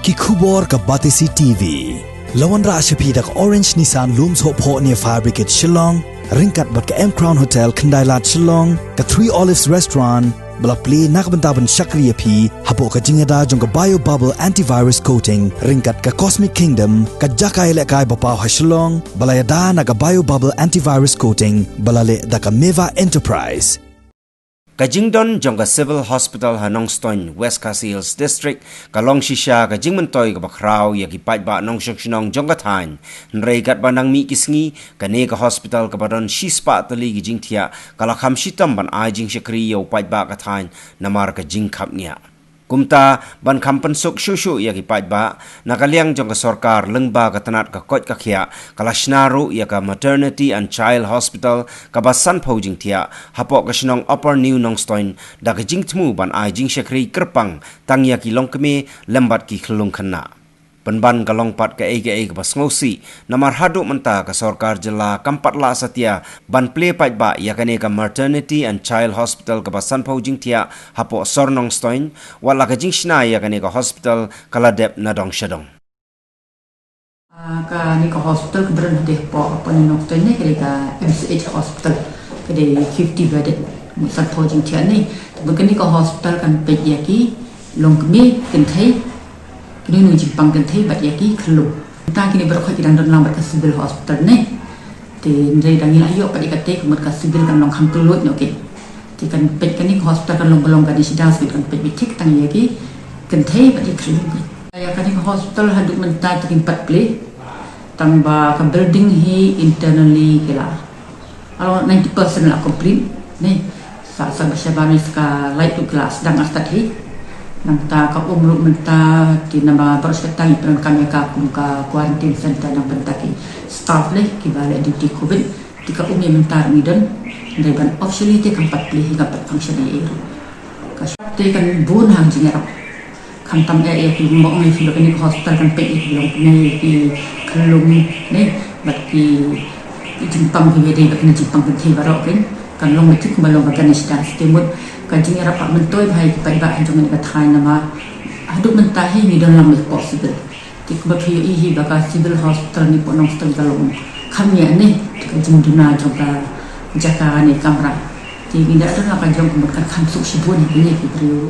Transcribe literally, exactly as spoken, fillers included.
Ki khubor ka Batesi T V. La wanrah sha phi da ka Orange Nissan Lum Sohphoh near Fire Brigade Shillong, ryngkat bad ka M Crown Hotel Khyndailad Shillong, ka Three Olives Restaurant, ba la plie na ka bynta ban shakri ïa phi hapoh ka jingïada jong ka Bio Bubble Antivirus Coating, ryngkat ka Cosmic Kingdom, ka jaka ïalehkai ba paw ha Shillong, ba la ïada na ka Bio Bubble Antivirus Coating, ba la leh da ka Meva Enterprise. Ka jingdon jong ka Civil Hospital ha Nongstoiñ, West Khasi Hills District, ka long shisha ka jingmyntoi kaba khraw ïa ki paidbah nongshong shnong jong ka thaiñ. Hynrei katba nang mih ki sngi, kane ka hospital kaba don shispah tylli ki jingthiah, ka la kham shitom ban ai jingshakri ïa u paidbah ka thaiñ, namar ka jingkhapngiah. Kumta, ban kham pynsuk shuh shuh ïa ki paidbah, na ka liang jong ka sorkar lyngba ka tnat ka koit ka khiah, ka la shna ruh ïa ka Maternity and Child Hospital kaba sanphew jingthiah, hapoh ka shnong Upper New Nongstoiñ, da ka jingthmu ban ai jingshakri kyrpang tang ïa ki longkmie lem bad ki khyllung khynnah. Pynban ka long pat kaei kaei kaba sngewsih, namar haduh mynta ka sorkar jylla kam pat lah satia ban plie paidbah ïa kane ka Maternity and Child Hospital kaba sanphew jingthiah hapoh sor Nongstoiñ, wat la ka jingshna ïa kane ka hospital ka la dep na dong sha dong. Ah, kane ka hospital kaba don hapoh, hapoh Nongstoiñ ne, ka dei ka M C H hospital, ka dei fifty bedded, mut sanphew jingthiah ne. Te kane ka hospital kan peit ïa ki longkmie, kynthei, kine ki nongjingpang kynthei bad ïa ki khyllung. Mynta kine baroh ki dang don lang bad ka civil hospital ne. Te hynrei dang ngi la ïoh pat ïa kata, ka mut ka civil kan long kham kylluid noh ki. Te kan peit kane ka hospital kan long ba long kane shisha, kan peit beit thik tang ïa ki kynthei bad ïa ki khyllung. Ïa kane ka hospital haduh mynta te kim pat plie. Tang ba ka building hi internally ki la, around ninety percent la complete ne. Sa, sa ba shabar ne sa ka light ruh ki la sdang artat hi. Nangta ka um ruh mynta te namar baroh shi katta ngi pyndonkam ïa ka kum ka quarantine center na ka bynta ki staff ne kiba leh duty covid. Te ka um ïa mynta ruh ngi don. Hynrei ban officially te kam pat plie hi, kam pat function ei ei ruh. Ka shwa te kan bun ha ka jingïarap. Khamtam eh ïa ki, mut ong ïa phi ba kane ka hospital kan peit ïa ki longkmie, ïa ki khyllung ne, bad ki jingpang kiba dei bad kine jingpang kynthei baroh, kan, kan long beit thik kumba long ka Ganesh Das. Te mut ka jingïarap ka myntoi bha ïa ki paidbah ha jong kane ka thaiñ namar haduh mynta hi ngi don lang beit hapoh civil. Te kumba phi ïohi hi ba ka civil hospital ne hapoh Nongstoiñ ka long kham ngiah ne, te ka jingduna jong ka jaka ne kamra, te ngi da don la ka jong ka mut kan kham suk shibun ha kine ki briew.